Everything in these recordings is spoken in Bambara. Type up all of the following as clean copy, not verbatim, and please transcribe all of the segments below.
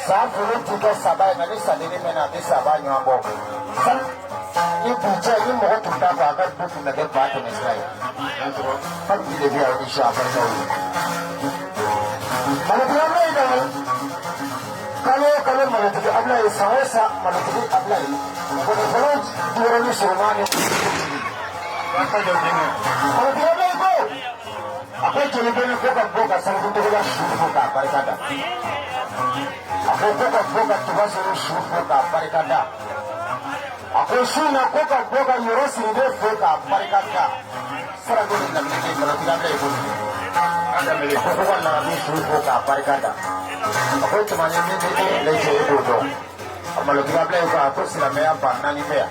San folo ti kɛ saba ye, nka ni sandenni mɛnna, a bɛ saba ɲɔgɔn bɔ. Ni bi cɛ, ni mɔgɔ tun t'a fɔ, a ka du tun bɛ kɛ 100 000 sira ye. Papi de bɛ yan ni si a barikaw ye. Malotigi Abulayi dɛ, kalo o kalo malotigi Abulayi, san o san malotigi Abulayi, gɔnifɔlaw jukɔrɔ ni surunman ni malotigi Abulayi ko a ko jeli bɛ ko ka bɔ ka Salifu Togola su fo k'a barika da. A ko ko ka bɔ ka Tuba Sori su fo k'a barika da. A ko su in na, ko ka bɔ ka Yɔrɔ Siribe fo k'a barika da. Sarago ni lamini bɛ malotigi Abulayi ko a ko ko ka Larabi su fo k'a barika da. A ko tumani min bɛ e yɛrɛ cɛ, e b'o dɔn. A malotigi Abulayi ko a ko silamɛya 4000 bɛ yan.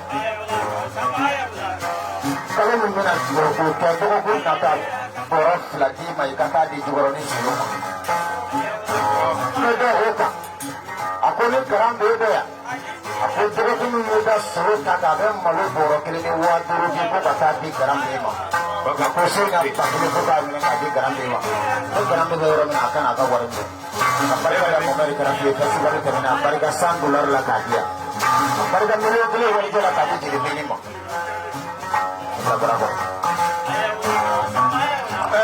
Kalo min bɛna jɔ, k'o kɛ dɔgɔkun nata, bɔrɔ 2 d'i ma, i ka taa di jukɔrɔ ni solo ma. N bɛ da o kan. A ko ni garan bɛ bɛ yan, a ko dɔgɔkun min bɛ da solo ta kan, a bɛ malo bɔrɔ 1 ni 5000 di ko ka taa di garan bɛ ma. A ko so in na 1000 ko k'a minɛ k'a di garan bɛ ma. Ko garan bɛ kɛ yɔrɔ min na, a ka n'a ka wari minɛ. A barika da Mohamed Karafi ye festival tɛmɛna, a barika $100 la k'a di yan, a barika miliyɔn 1 warijɛ la k'a di jeli Beni ma. Ala baraka.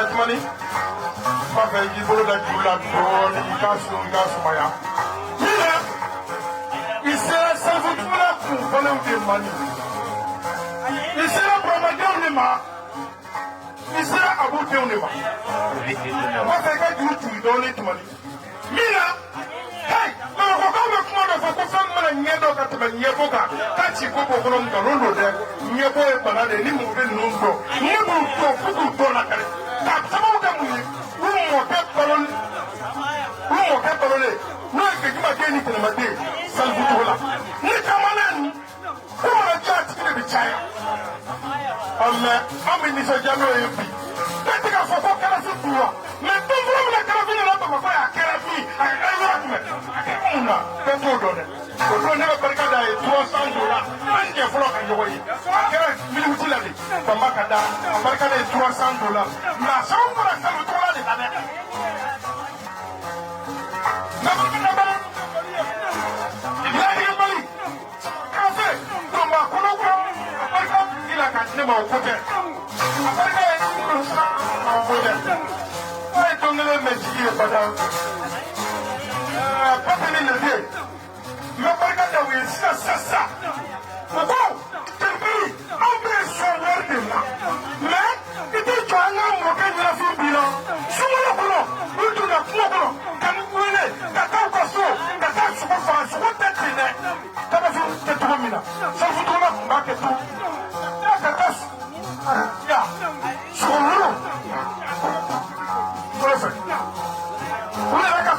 Tumani, n b'a fɛ i k'i bolo da juru la dɔɔni, i k'a sun, i k'a sumaya. Min na i sera Salifu Togola kun fɔlenw de ma nin, i sera Buramadenw de ma, i sera Abu denw de ma. N b'a fɛ i ka juru turu dɔɔni, Tumani. Min na hey, Bamakɔkaw bɛ kuma dɔ fɔ ko fɛn mana ɲɛ dɔ ka tɛmɛ ɲɛbɔ kan, k'a ci ko b'o kɔnɔ. Nkalon don dɛ. Ɲɛbɔ ye bana de ye. Ni mɔgɔ bɛ ninnu dɔn, ne b'u dɔn fo k'u dɔn lakari. K'a sababu kɛ mun ye? U mɔkɛ balo, u mɔkɛ balolen, n'o ye Gejuma den ni Tɛnɛmaden Salifu Togola ni caman nin ko mana diya, a tigi de bɛ caya. Ɔ mɛ an bɛ nisɔndiya n'o ye bi. Ne tɛ k'a fɔ ko kɛrɛfɛ dun wa, mɛ don fɔlɔ min na kɛrɛfɛ nana Bamakɔ yan, a kɛra min, a kɛra yɔrɔ jumɛn, a kɛra mun na, bɛɛ t'o dɔn dɛ. O don ne bɛ barika da ye $300. An jɛ fɔlɔ ka ɲɔgɔn ye, a kɛra miniti la de banba ka da a barika da ye $300. Mɛ a sababu bɔra Salifu Togola de la dɛ. N bɛ barika da bɛɛ lajɛlen bali kafe donba kɔnɔ ko a barika i la k'a di ne ma, o ko tɛ. A barika ye o ko tɛ. A ye don kelen mɛ jigi ye bada papi ni lede. N bɛ barika da u ye sisan sisan sisan. U ko jeli, anw bɛ sɔn wari de la, mɛ i tɛ jɔ an ka mɔkɛ ɲɛnafin b'i la. Sunkalo kɔnɔ, u donna kungo kɔnɔ ka n wele ka taa u ka so ka taa sogo faga. Sogo tɛ ten dɛ, tabafin tɛ cogo min na, Salifu Togola tun b'a kɛ to ka taa ya sogo wolo fɔlɔ fɛ. U yɛrɛ ka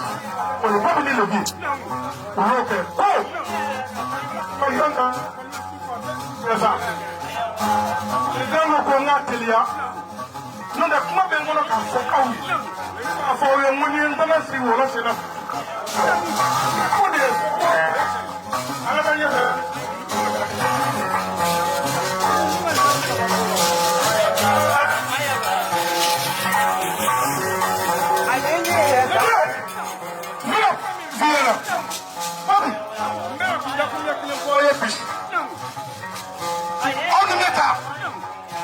o ye babi ni lobi, u y'o kɛ ko ka yɔrɔ kan sa. Président ko n k'a teliya, n'o tɛ kuma bɛ n kɔnɔ k'a fɔ aw ye, k'a fɔ aw ye n ko n'i ye n tɛmɛ sigi wɔlɔ sen na ko de ye ala ka ɲɛfɛ. N bɛna f'i ɲɛna Babi, n bɛna dakuruɲɛ kelen fɔ aw ye bi. Aw ni ne ta,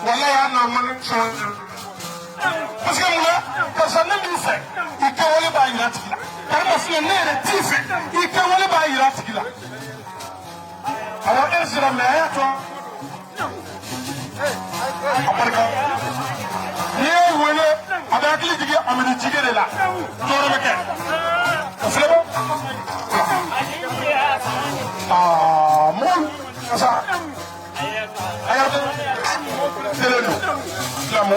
walayi, an n'a man sɔn, parce que mun na? Karisa, ne b'i fɛ, i kɛwale b'a yira a tigi la. Karima filɛ, ne yɛrɛ t'i fɛ, i kɛwale b'a yira a tigi la. Awɔ, e sera mɛ, a y'a to a barika. N'i y'o wele, a bɛ hakili jigin Amadu Jige de la. Tɔɔrɔ bɛ kɛ o filɛ bɛ aa mɔgɔw sa a y'a selen don lamɔ.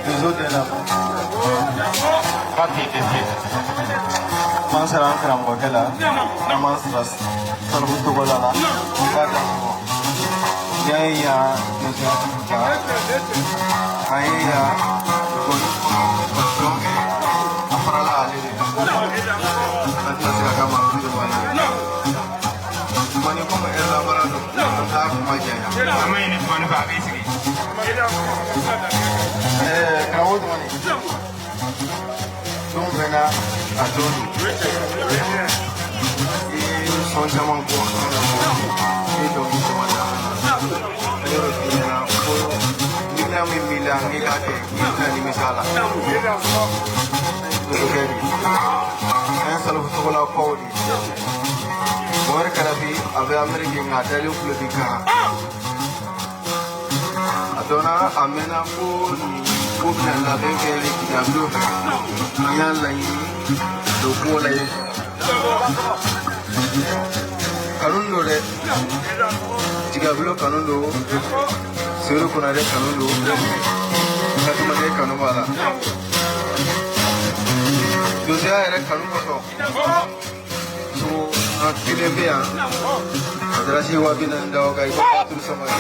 Réseau de la Papi Dese. M'an sara an karamɔgɔkɛ la, an m'an sara Salifu Togola la, n k'a da sɔgɔ. N'i y'a ye yan donsoya kan, k'an ye yan gɔni kɔnɔ ka dɔn kɛ, a farala ale de kan. An tɛna se ka k'a ma de b'ale ye. Tumani, komi ɛri lamara don, an t'a kuma janya. An ma ɲini Tumani fɛ, a b'i sigi. Karamɔgɔ Tumani, don bɛɛ n'a la a don don. I ye sɔn caman bɔ an na, i ye dɔnkili caman da an na. An y'o de f'i ɲɛna ko miiriya min b'i la k'i k'a kɛ, k'i tɛna nimisa a la. Dosokɛ de an ye Salifu Togola kɔw de ye. Mohamed Kadafi a bɛ Ameriki, nka a dalen kulo bi kan. A dɔnna a mɛnna ko nin ko bɛna labɛn kɛ Jigabulon fɛ. An y'a laɲini don ko la yen. Kanu don dɛ, Jigabulon kanu don, Seyidu Konare kanu don, Fatumade kanu b'a la. Donsoya yɛrɛ kanu kosɔn, so an kelen bɛ yan a darasi 40,000 da o kan, i ko turu sama ye.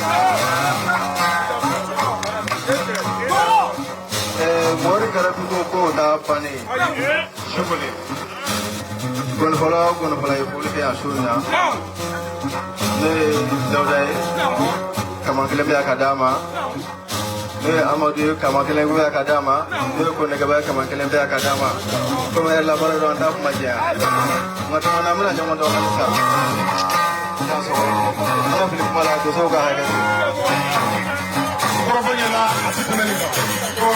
Mɔri Kadafi ko k'o t'a bannen ye. Gɔnifɔla o gɔnifɔla ye foli kɛ yan su in na. Ne ye Dawuda ye, kaman kelen bɛ yan ka d'a ma. Ne ye Amadu ye, kaman kelen bɛ yan ka d'a ma. Ne ye Konɛkɛba ye, kaman kelen bɛ yan ka d'a ma. Komi yɛrɛ labaara dɔn, an t'a kuma jɛya. Nka tuma na, an bɛna ɲɔgɔn dɔn halisa. An ka fili kuma la, donsow ka hakɛ to. Kɔrɔfɔ ɲɛna, a ti tɛmɛ nin kan. Ko